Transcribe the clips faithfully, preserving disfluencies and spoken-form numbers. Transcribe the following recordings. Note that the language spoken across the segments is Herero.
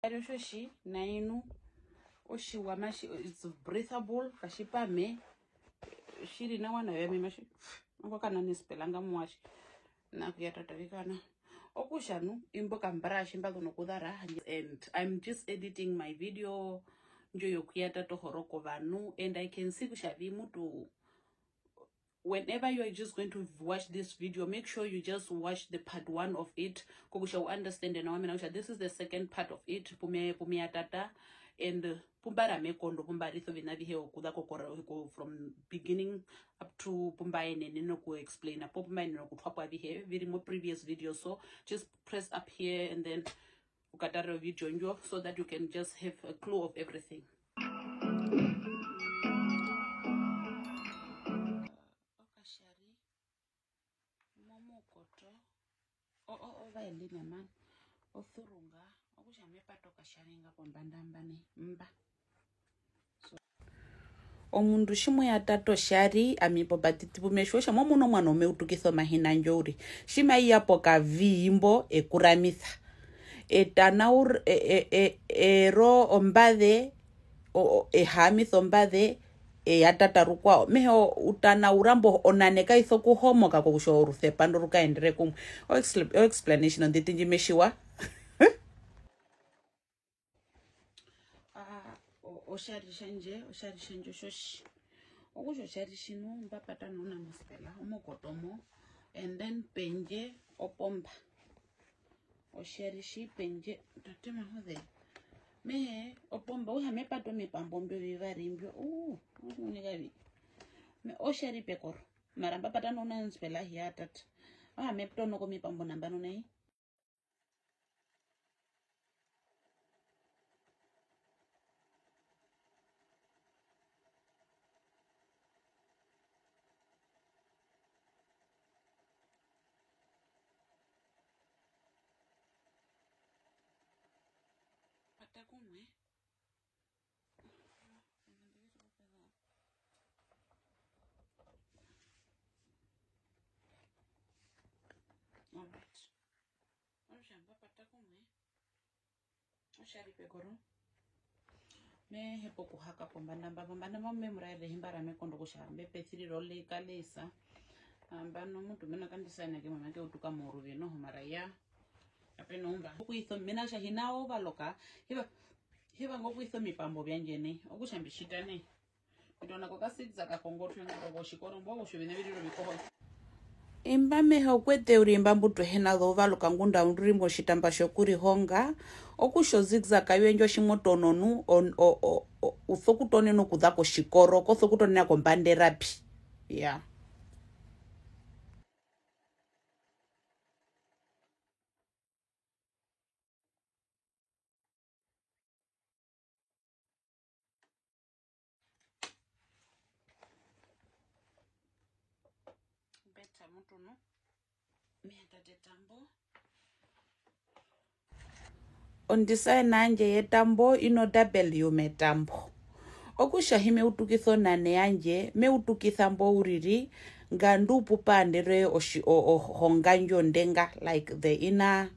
Otjari otjo tji, nai nu, otjiwa matji, it's breathable, katji pame, tjiri nawa nawa, ami matji, ongo kana nespelanga muatje, nakuyata tavikana. Okutja nu, imbo kambara tji mba zu nokuzara, and I'm just editing my video, ndjo yokuyata toho rokovandu, and I can see kutja vi mutu, whenever you are just going to watch this video, make sure you just watch the part one of it, kokutja u understand nawa mena kutja this is the second part of it, pu me-, pu me ya tata, and pu mba ri mekondo, pu mba risa oviṋa avihe okuza kokora, ko-, from beginning up to pu mba yenene noku explaina po, pu mba yenene okutwapo avihe vi ri mo previous video. So just press up here and then u katarere ovideo ndjo so that you can just have a clue of everything. Okatjari momukoto, o, o, ovaelina man, osurunga, okutja me pata okatjari nga pombanda mba nai, mba. Omundu tji mwe ya tata otjari, ami popatiti pu me tjiwa kutja mo munu omuano me utukisa omahina ndjo uriri. Tji mai ya pokavii mbo e kuramisa. E tanaur-, e, e, e, e ro ombaze, o, o, e haamisa ombaze, e ya tata rukwao. Me hee o, u tanaura mbo onane kai sokuhomoka kokutja orusepa ndo ru kaendere kumwe. O expl-, o explanation onditi ndji me tjiwa. Ah, o-, otjari tjandje, otjari tjandje otjo tji. Okutja otjari tji nu mba pata nouna mospela, omokoto mo, and then pendje opomba. Otjari tji pendje, tate Mahoze. Me hee, opomba, okutja me pata omipambo mbyo vivari mbyo, uu, omunika vi. Me, otjari pekoro, mara mba pata nouna mospela hi ya tata. Okutja me tono ko omipambo nambano nai. Pata kumwe. All right. Okutja mba pata kumwe. Otjari pekoro. Me hepa okuhaka pombanda mba, pombanda mba me mu raere hi mba ri mekondo kutja mbe pe sirire ole-, ka lace. Nambano mutu mena ka designa ke mama ke utuka moruve noho mara ya. Kape na umba. Okuisa, mena kutja hi na ovaloka, hi va-, hi vanga okuisa omipambo vyandje nai. Okutja mbi tjita nai. Mbi tona ko ka zigzag kongotwe ngo kotjikoro mbo, okutja oviṋa vi rira ovikoho. Imba me hee okuwete uriri imba mbu tu hi na zo uvaruka ngunda u ri motjitamba tjokurihonga, okutja o zigzag yoye ndjo tji mo tono nu, o, o, o, o, u sokutonena okuza kotjikoro, ko sokutonena kombanda erapi. Iyaa. Beta mutu nu. Me hee tate tambo. Ondesign yandje yetambo i no W metambo. Okutja hi me utukisa onane yandje, me utukisa mbo uriri, nga ndu pu pa anderwe otji-, o-, o-, ohonga ndjo ondenga, like the inner,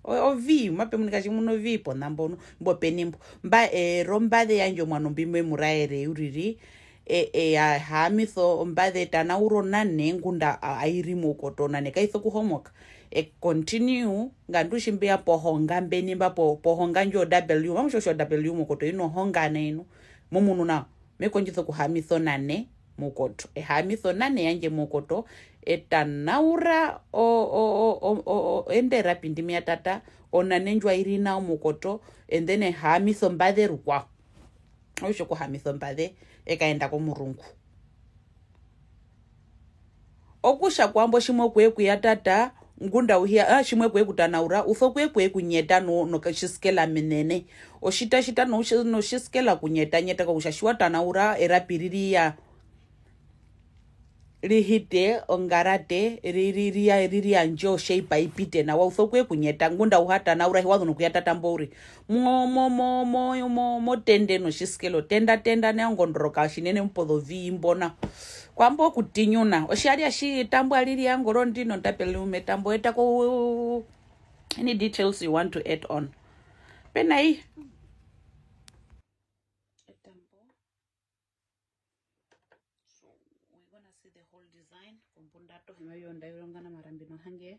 o-, o-V, mape munika tjimuna o-V ponambo nu, mbo peni mbo. Mba, eh, rombaze yandje omuano mbi me mu raere uriri, e, e, a haamisa ombaze e tanaura onane ngunda a-, ai ri moukoto, onane kai sokuhomoka. E continue, nga ndu tji mbe ya pohonga mbeni mba po-, pohonga ndjo W, mamu tja otjo W moukoto i no honga nai nu, mo munu nao, me kondjisa okuhaamisa onane moukoto. E haamisa onane yandje moukoto, e tanaura o-, o-, ende erapi ndi me ya tata, onane ndjo ai ri nao moukoto, and then e haamisa ombaze rukwao. Okutja okuhaamisa ombaze e kaenda komurungu. Okutja kwambo tjimwe kuye kuya tata, ngunda u hi ya, ah, tjimwe kuye kutanaura, u sokuye kuye kunyeta no, no, notjisikela menene. Otjita tjita notji-, notjisikela kunyeta, nyeta kokutja tji wa tanaura, erapi ri ri ya, ri hite ongarate, ri, ri, ri, ri, ri yandje o shape ai pite nawa, u sokuye kunyeta, ngunda u ha tanaura, hi wa zu nokuya tata mbo uriri. Mo, mo, mo, mo, mo, mo tende notjisikela, tenda, tenda, nao ngondoroka tjinene mbo pozo vi mbo nao. Kwambo okutinyuna, otjari atji tambo ari ri yangoro ndino ndapele ume tambo eta ko, any details you want to add on. Pe na i. Etambo. So, we're gonna see the whole design. Kombunda toho, maybe onda yonga na marambi no hange.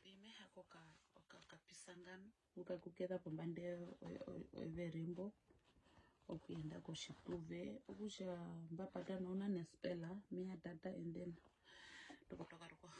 Ime hako ka, oka, ka pisa ngano. Okakukeza pombanda e-, e-, e-, everembo, okuyenda kotjituve, okutja mba pata nouna nespela, me ya tata, and then tokotoka rukwao.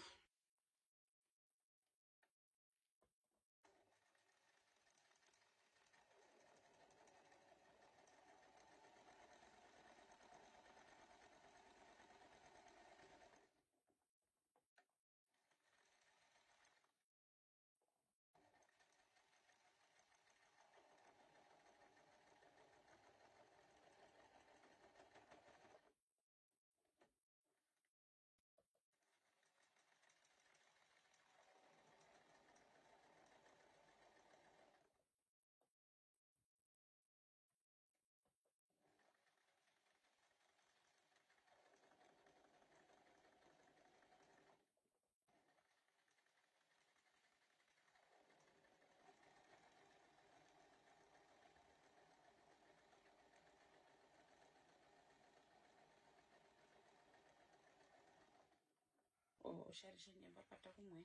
O-, otjari tjandje mba pata kumwe.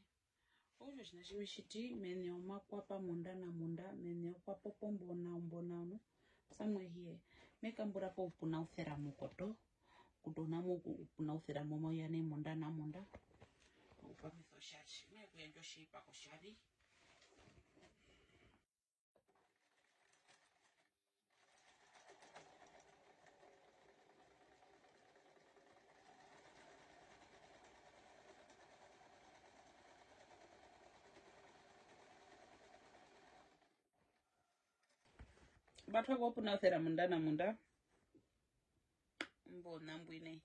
Okutja otjiṋa tji me tjiti, mene omakwapa munda na munda, mene okwapa opo mbona, mbona nu. Somewhere here, me kambura po oupuna usera mokoto, kutona mo oupuna usera mo mauya nai munda na munda. Okupamisa otjari, me kuyandja otjipa kotjari. Mba twa ko oupuna usera munda na munda. Mbona mbwi nai.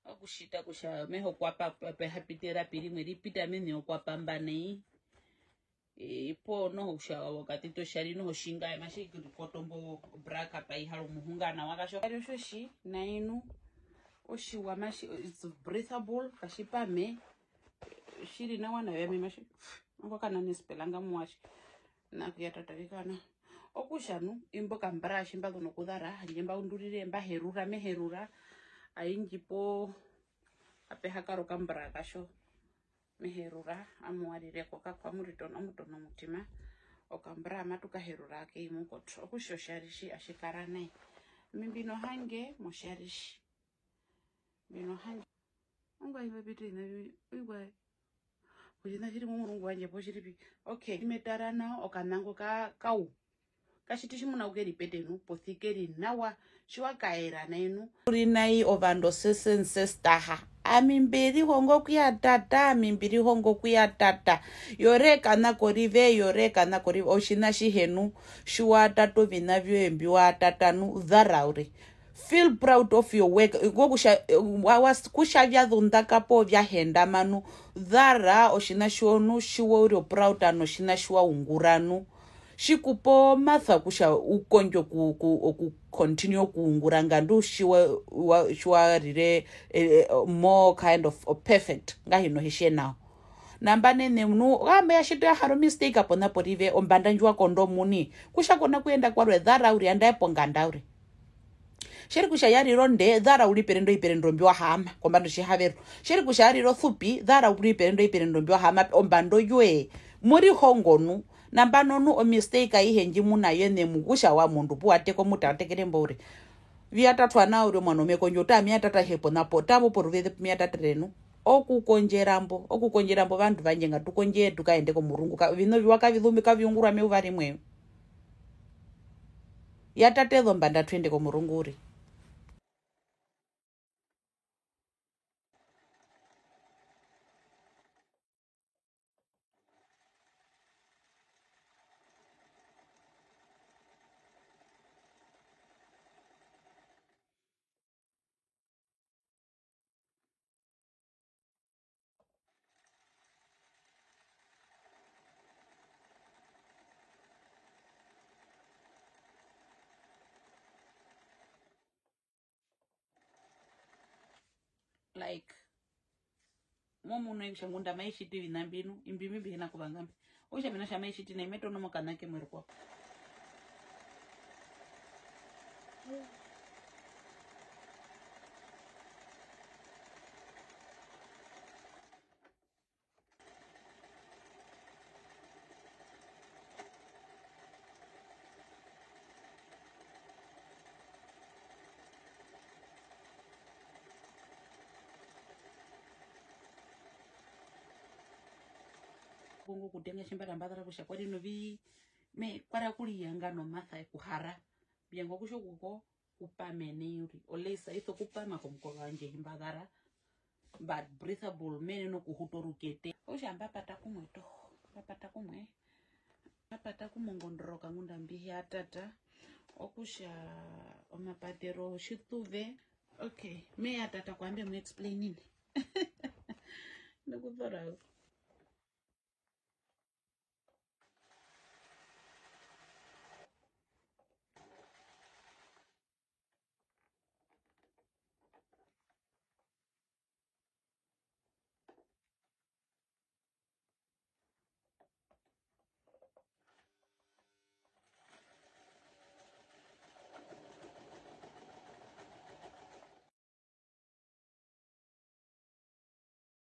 Okutjita kutja meho kwa pa, pa, pe ha pitira pi rimwe, ri pita mene okwa pamba nai. E, po noho kutja okatiti otjari noho tjinga, matji koto mbo braka pa ihara omuhunga nawa katjo. Kari otjo tji, nai nu, otjiwa matji, it's breathable, katji pame, tjiri nawa nawa, ami matji, ongo kana nespelanga muatje. Nakuya tata vikana. Okutja nu, imbo kambara tji mba zu nokuzara, handje mba undurire, mba herura, me herura, aindji po, ape ha kara okambara katjo. Me herura, amu warire ko, kakwa muritono, amu tono omutima. Okambara matu kaherura kei mukotro. Okutja otjari tji atji kara nai. Ami mbi nohange motjari tji. Mbi nohange. Ongwaye mba pita oviṋa vyoye, ongwaye. Otjiṋa tji ri momurungu wandje poo tji ri pi? Okay, tji me tara nao, okanango ka, kau. Katjiti tjimuna ku ke ri pete nu, posi ke ri nawa, tji wa kaera nai nu. U ri nai ovandu osese nsestaha. Ami mbi rihonga okuya tata, ami mbi rihonga okuya tata. Yoreka na korive, yoreka na korive. Otjiṋa atjihe nu, tji wa tata oviṋa vyoye mbi wa tata nu, zara uriri. Feel proud of your work. Ngo kutja, wa, wa, kutja vya zundaka poo vya hendama nu, zara otjiṋa tjoye nu, tji wa uriri o proud notjiṋa tji wa ungura nu. Tji ku pa omasa kutja u kondje oku, oku, oku continue okuungura, nga ndu tji wa, wa, tji wa rire, eh, eh, more kind of, of perfect, ngahino hi tje nao. Nambano eṋe nu, ame ya tjiti ya hara o mistake pona porive, ombanda ndji wa kondo omuini, kutja ko na kuyenda kwarwe, zara uriri, andae ponganda uriri. Tje ri kutja ya rire onde, zara uriri perendo, iperendo mbi wa haama kombanda otjihavero. Tje ri kutja ya rire osupi, zara uriri perendo, iperendo mbi wa haama ombanda oyoye. Mo rihongo nu. Nambano nu o mistake aihe ndji mu na yo eṋe mu kutja wa mundu pu wa teka omuta, wa tekere mbo uriri. Vi ya tatwa nao uriri omuano me kondjo, taa mi ya tata hepo napo, taa mbo poruveze pu mi ya tatere nu. Okukondjera mbo, okukondjera mbo, vandu vandje, ngatu kondjee tu kaende komurungu. Ka, oviṋa oviwa kavi zu mbi, kavi ungurwa meyuva rimwe. Ya tate ezombanda, tu ende komurungu uriri. Like, mo munu kutja ngunda mai tjiti oviṋa mbi nu, imbi mbi mbi hi na kuvanga mbi. Okutja mena rokutja mai tjiti nai, me tono mokana kemwe rukwao. Kongo kutenga tjimbara mbazara kutja kwari novi me kwara kuriyanga nomasa ekuhara. Mbiyenga okutja okuko kupama nai uriri. Olesa iso kupama komukova wandje himbazara. But breathable, mene nokuhuta orukete. Okutja mbapata kumwe toho. Mbapata kumwe. Mbapata kumwe ongondoroka ngunda mbihi atata. Okutja omapatero tjituve. Okay, me atata kwambe mu explainine. Nokuzora.